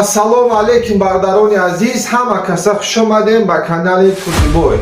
Ассалому алайкум, бародарони азиз, ҳама каса хуш омадем ба канали Турдибой.